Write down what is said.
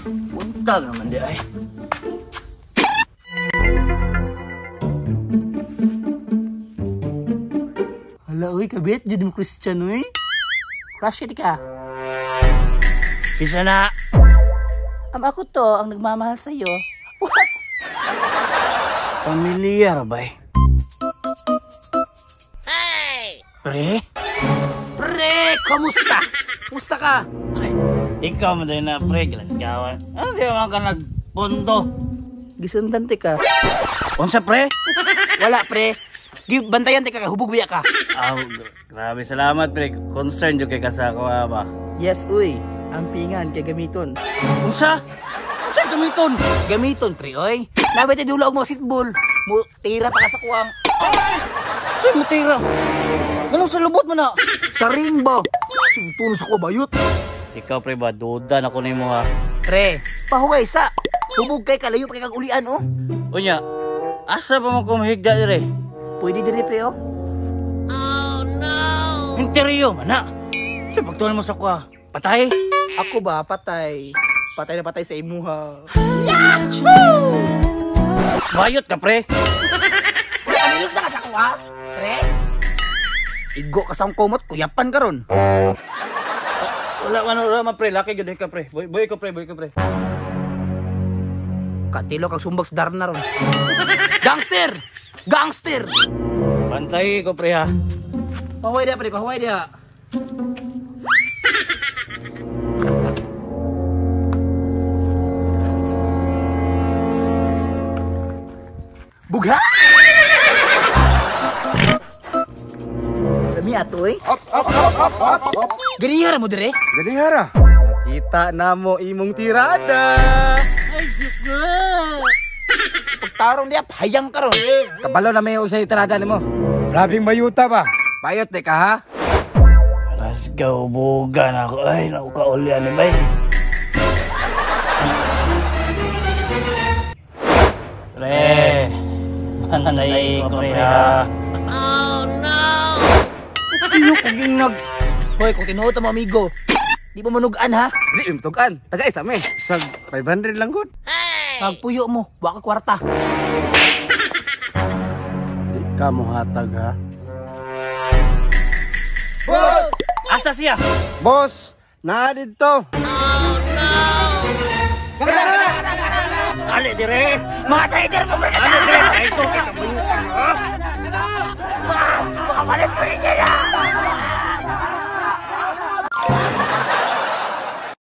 Buntag naman di ay. Hala, uy, kabit. Jud mo Christian, uy. Crush kita ka. Kinsa na? Am ako to ang nagmamahal sa'yo. Pamilyar ba eh? Hey! Pre? Pre, kamusta? Kamusta ka? Ay, ikaw mo din na pre, gilasgawan. Ano di man ka nagpundo? Gisundan te ka. Unsa pre? Wala pre. Bantayan te ka, hubog biya ka. Aw, grabe salamat pre. Concern jud kay ka sa ako ba? Yes, uy. Ang pingan kay gamiton. Unsa? Unsa gamiton? Gamiton pre, oy. Nabay te dula og mga sitball. Mo tira pa ka sa kuwang. Unsa mo tira? Ganun sa lubot mo na. Sa ring ba? Sintuno sa kuwa bayot. Ikaw pre ba, duda na ko nimo ha. Pre, pahuway sa. Hubog kay kalayo pa kay kag ulian oh. Unya, asa pa mo kumhigda dire? Pwede dire pre oh. Oh no. Interior man na. Sa pagtuon mo sa kuwa, patay. Ako ba patay? Patay na patay sa imuha. Yahoo! Bayot ka pre. Kamilos na ka sa kuwa, pre. Igo ka sa kumot, kuyapan karon. Wala man, wala man pre, laki gud ka pre. Boy, boy ko pre, boy ko pre. Katilo kag sumbag sa darna ron. Gangster! Gangster! Bantay ko pre ha. Pahuway dia pre, pahuway dia. Bugha! Lami ato eh. Op, op, op, op, op, op. Ganihara mo dire? Ganihara. Nakita na mo imong tirada. Ay, suka. Pagtarong niya, payang karon. Kabalo na may usay tirada nimo. Grabing mayuta ba? Bayot di ka ha? Aras ka, ubugan ako. Ay, naukaulian ni bay. Pre, mananay ko pre ha. Oh no! Iyo kong nag... Hoy, kung tinuot mo amigo, di mo manugan ha? Di mo tugan. Tagay sa me. Sag 500 lang gud. Hey! Pagpuyo mo, wa ka kwarta. Di ka mo hatag ha. Boss! Asa siya? Boss, naa didto. Oh no! Kana kana kana kana. Ali dire. Matay dire mo pre. Ali dire. Ay ko kita mo. Makapalis ko niya.